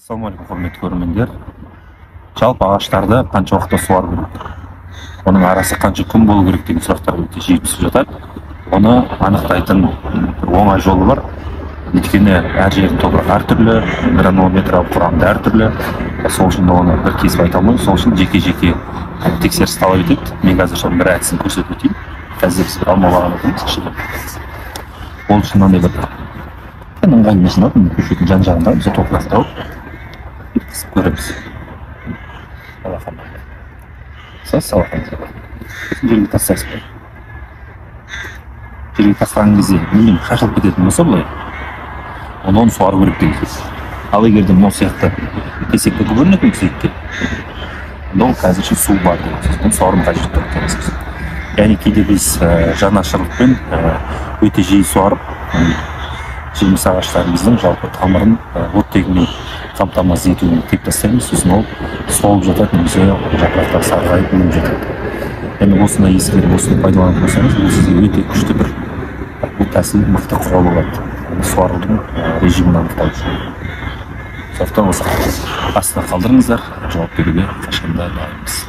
Ассалаумағалейкум, құрметті көрермендер. Жалпы ағаштарды қанша уақытта суару керек? Оның арасы қанша күн болу керек деген сұрақтар өте жиі түсіп жатады. Оны анықтайтын бір оңай жолы бар. Өйткені әр жердің топырағы әртүрлі, гранулометриялық құрамы да әртүрлі. Сол үшін оны бір кесіп айта алмаймын. Сол үшін жеке-жеке тексеріс талап етеді. Мен қазір соның бір әдісін көрсетіп өтейін. Қазір біз бір алма бағын отырмыз кішігірім. Ол үшін мынандай бір ыңғайлы машина, көшеттің жан жағында біз топырақты алып қысып көреміз. Алақанға. Салақан. Жерге тастайсыз. Жерге тастаған кезде мүлдем шашылып кететін болса былай, онда оны суару керек деген сөз. Ал егер де мынау сияқты кесекті көрінетін кесекке, онда ол қазірше су бар деген сөз. Оны суарудың қажеті жоқ деген сөз. Яғни кейде біз жанашырлықпен өте жиі суарып, жеміс ағаштарымыздың жалпы тамырын оттегімен қамтамасыз етуін тыйып тастаймыз. Сосын ол солып жатады немесе жапырақтары сарғайып өліп жатады. Яғни осыны ескеріп, осыны пайдаланып болсаңыз, бұл сізге өте күшті бір бұл тәсіл мықты құрал болады суарудың режимін анықтау үшін. Сондықтан осы астына қалдырыңыздар, жауап беруге қашанда дайынбыз.